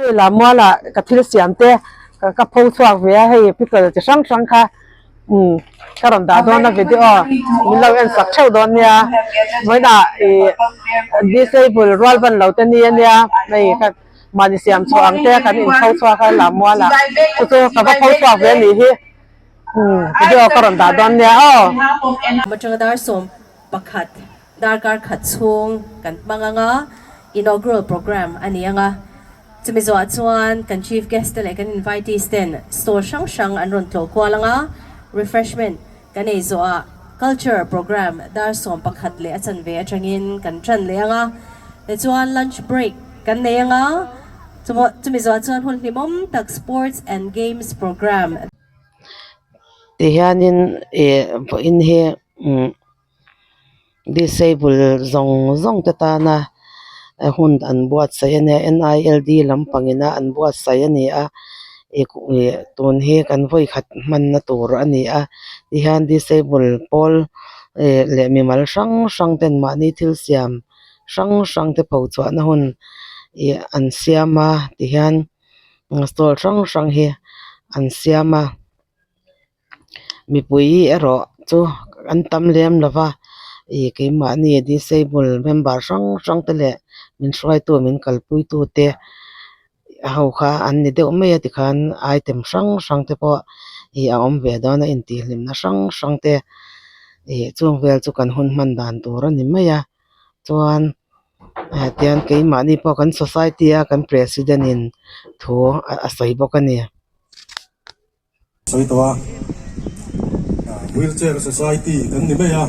Hei Lammuala ka thil siam te ka pho chhuak ve a, hei pickle chi hrang hrang kha umm ka rawn dah dawn a video min lo en sak theuh dawn nia. Vawiinah ih disable rual ban lo te ni ania hei ka mahni siam chhuah ang te kan in pho chhuak a Lammuala chu chu ka va pho chhuak ve anih hi umm video ka rawn dah dawn nia aw. Atanga dar 11 darkar khat chhung kan hmang ang a, inaugural programme a ni ang a. Chumi zawhah chuan kan chief guest te leh kan invitees ten stall hrang hrang an rawn tlawh kual ang a, refreshment kan ei zawhah culture programme dar 11 leh a chanve atangin kan tan leh ang a, tichuan lunch break kan nei ang a, chumi zawhah chuan hun hlimawm tak sports and games programme. Tihianin ih vawiin hi umm Disable zawng zawng te tana hun an buatsaih a nia N_I_L_D lampangin a an buatsaih a ni a ih tun hi kan vawi khat hmanna tur a ni a tihian disable pawl ih leh mimal hrang hrang ten mahni thil siam hrang hrang te pho chhuahna hun ih an siam a tihian stall hrang hrang hi an siam a. Mipui erawh chu an tam lem lo va ih keimahni disable member hrang hrang te leh min hruaitu min kalpui tu te ho kha an ni deuh mai a tikhan item hrang hrang te pawh ih a awm ve dawn a intihhlimna hrang hrang te ih chung vel chu kan hun hman dan tur a ni mai a chuan tian keimahni pawh kan society a kan president in thu a sawi bawk a ni. Sawi tawh a, Wheelchair Society kan ni mai a,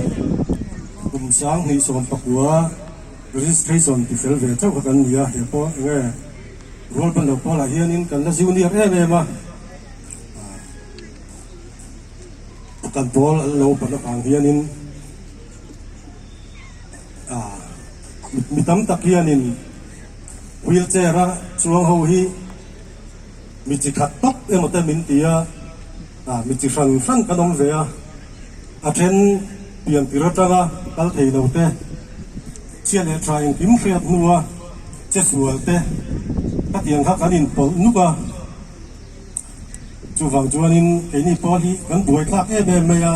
kum 2019 registration ti fel ve chauh kha kan ni a, he pawh eng nge rual ban lo pawlah hianin kan la junior em em a, kan pawl an lo pan avang hianin mi tam tak hianin wheelchair a chuang ho hi. Mi chi khat tawp emaw te min ti a, mi chi hran hran kan awm ve a, a then pian tir atanga kal thei lo te, chhia leh tha engkim hriat hnua che sual te khatiang kha kan inpawlh nuk a, chuvang chuanin keini pawh hi kan buaithlak em em mai a,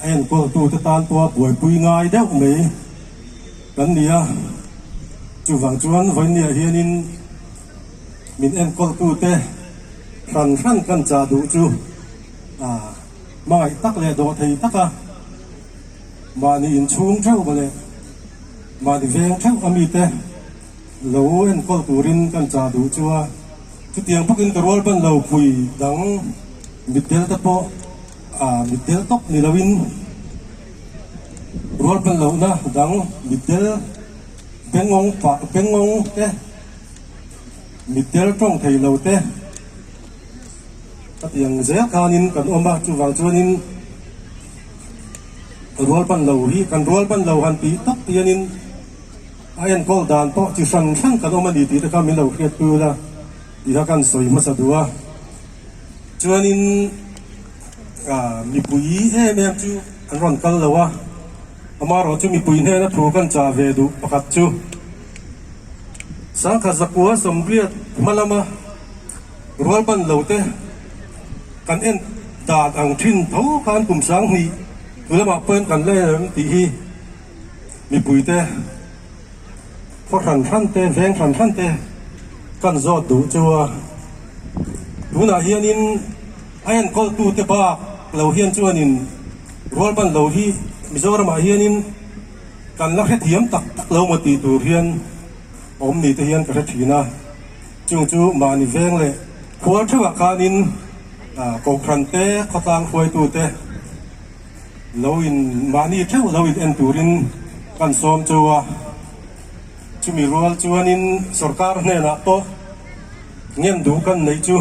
a enkawltute tan pawha buaipui ngai deuh mai. Kan ni a, chuvang chuan vawinia hianin min enkawltute hran hran kan chah duh chu hmangaih tak leh dawh thei taka mahni inchhung theuh leh mahni veng theuh a mite lo enkawl turin kan chah duh chu a, chutiang bawkin ka rual ban lo pui dang mitdel te pawh mitdel tawp ni loin. Rualban lohna dang mitdel bengawng pah bengawng te, mitdel tawng thei lo te ka ti ang zel khanin kan awm a, chuvang chuanin rualban lo hi kan rualban lo han tih tak hianin a enkawl dan pawh chi hran hran kan awm a ni tih te kha min lo hriat tul a tih kha kan sawi hmasa duh a, chuanin. Mipui em em chu an rawn kal lo a, amaherawh chu mipui hnena thu kan chah ve duh pakhat chu Sangkhat zakua sawmriat hma lama rual ban lo te kan en dan ang thin tho khan kum 2000 tu lamah pawhin kan la en em tih hi mipui te khaw hran hran te veng hran hran te kan zawt duh chu a tunah hianin. A enkawltute bak lo hian chuanin rualban lo hi Mizoramah hianin kan la hrethiam tak tak lo maw tih tur hian awm ni te hian ka hre thin a. Chung chu mahni veng leh khual theuhah khanin Kohhran te, khawtlang hruaitute lo in mahni theuh lo in en turin kan sawm chu a. Chumi rual chuanin sorkar hnenah pawh ngen duh kan neih chu.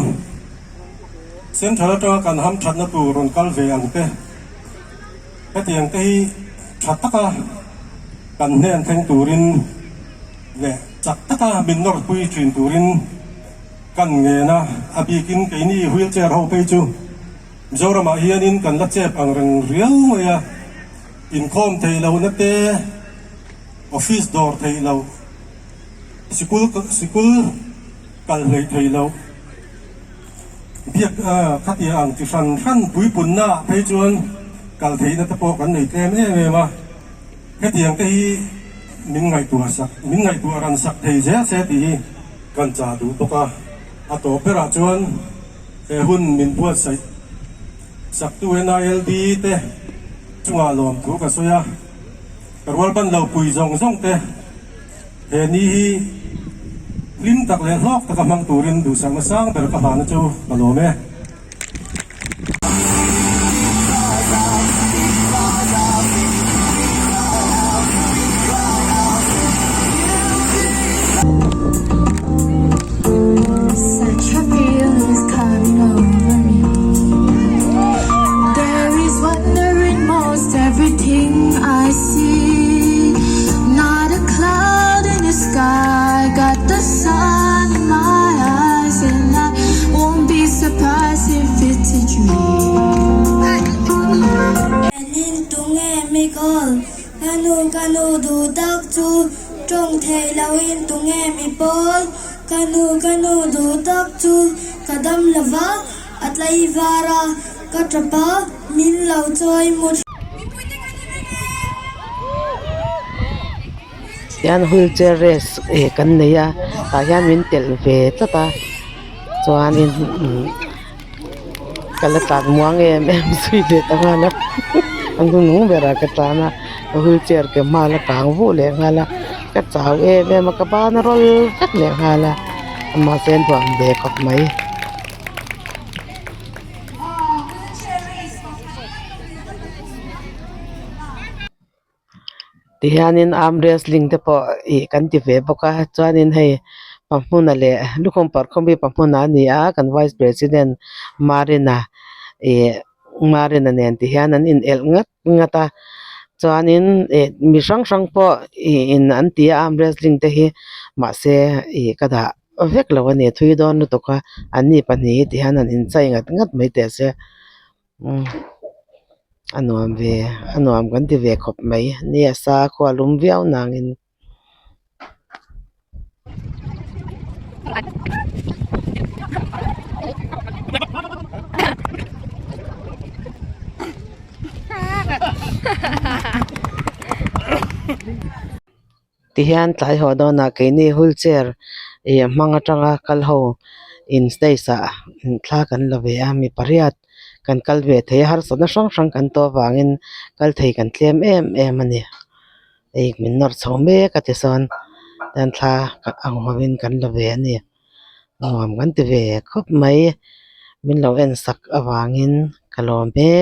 Central atanga kan ham thatna tur rawn kal ve ang te, hetiang te hi tha taka kan hnen thleng turin leh chak taka min nawrpui thin turin kan ngen a, a bikin keini wheelchair ho phei chu Mizoramah hianin kan la chep ang reng riau mai a, inkhawm theih lohna te, office dawr theih loh. Sikul sikul kal hlei thei lo biak khatia ang chi hran hran puipunna ah phei chuan kal theihna te pawh kan nei tlem em em a, hetiang te hi min ngaihtuah sak min ngaihtuah ran sak thei zel se tih hi kan chah duh bawk a, a tawp berah chuan he hun min buatsaih saktu NILD te chungah lawmthu ka sawi a, ka rualban lo pui zawng zawng te. He ni hi hlim tak leh hlawk taka hmang turin duhsakna sang ber ka hlan chu ka lawm e. Elin tunge mi call? Ka nu ka nu duh tak chu tawng thei loin tunge mi pawl? Ka nu ka nu duh tak chu ka dam lova a tlaivar a ka tap a min lo chawi mu. Hian wheelchair race eh kan nei a tah hian min telh ve tlat a chuanin umm ka la tlan muang em em zui leh ta nghal a an hnunung berah ka tlan a ka wheelchair ke hma la kang vuh leh nghal a ka chau em em a ka ban a rawl vek leh nghal a mahse an duan ve khawp mai. Tihianin arm wrestling te pawh ih kan ti ve bawk a chuanin hei Pahmuna leh lukhum parh khawmi Pahmuna a ni a kan vice president Marina ih Marina nen tihian an inelh ngat ngat a chuanin ih mi hrang hrang pawh ih in an ti a arm wrestling te hi mahse ih ka dah vek lo a ni thui dawn lutuk a anni pahnih hi tihian an inchei ngat ngat mai teh se. Umm a nuam ve a nuam kan ti ve khawp mai ni a sa khaw a lum viau nangin. Tihian tlai haw dawnah keini wheelchair ih hmang atanga kal ho in stage ah thla kan la ve a mi pariat kan kal ve thei a harsatna hrang hrang kan tawh avangin kal thei kan tlem em em a ni hei min nawr chho mek a tisawn tian thla ang hovin kan la ve a ni nuam kan ti ve khawp mai min lo en sak avangin ka lawm hle.